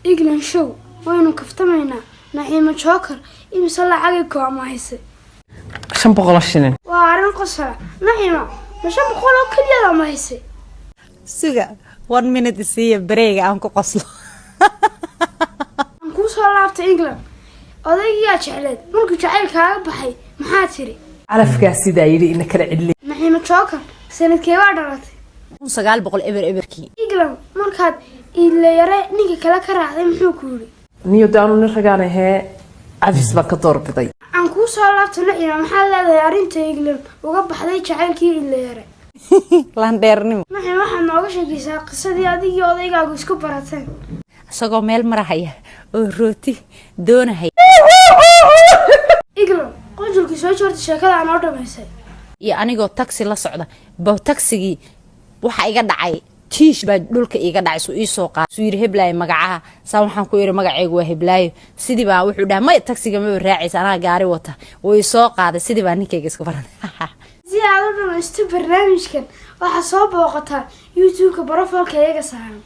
England Show waynu kaftamaynaa. Naciimo Joker, imise lacagay ku amahisay? 500 shilin. Waa arrin qosala. Naciima, ma 500 oo keliyaad amahisay? Suga, one minute isiiya, bareega aan ku qoslo. Aan kuu soo laabtay. England, odaygiyaa jecleed markuu jacayl kaaga baxay, maxaa tiri? Calafkaa sidaa yidhi, ina kala cidli. Naciimo Joker, sanadkee baa dhalatay? 1900-kii. England, markaad Iidlayare ninka kale ka raacday, muxuu ku yidhi? Niyo daanu nin ragaan ahee, cafis baan ka doorbiday. Aan kuu soo laabto. Naciima, maxaad leedahay arrinta England uga baxday jacaylkii Iidlayare? Landheernimo. Naciima, waxaad nooga sheekaysaa qisadii adigii odaygaagu isku barateen. Isagoo meel marahaya oo rooti doonahaya. England, qonjulkii soo joorta sheekada aan oo dhamaysay. Iyo anigoo taxi la socda ba taxigii waxa iga dhacay, tiish baa dhulka iiga dhacay. Suu iisoo qaad, suu yidhi, "Heblaayo, magacaha?" Saa waxaan ku yidhi, "Magacaygu waa Heblaayo." Sidii baa wuxuu dhaha, "May, taxiga maba raacaysa, anaa gaari wata." Wuu isoo qaaday, sidii baa ninkayga isku baran. Si aad u dhamaysto barnaamijkan, waxaa soo booqataa YouTube-ka profile-ka iyaga saaran.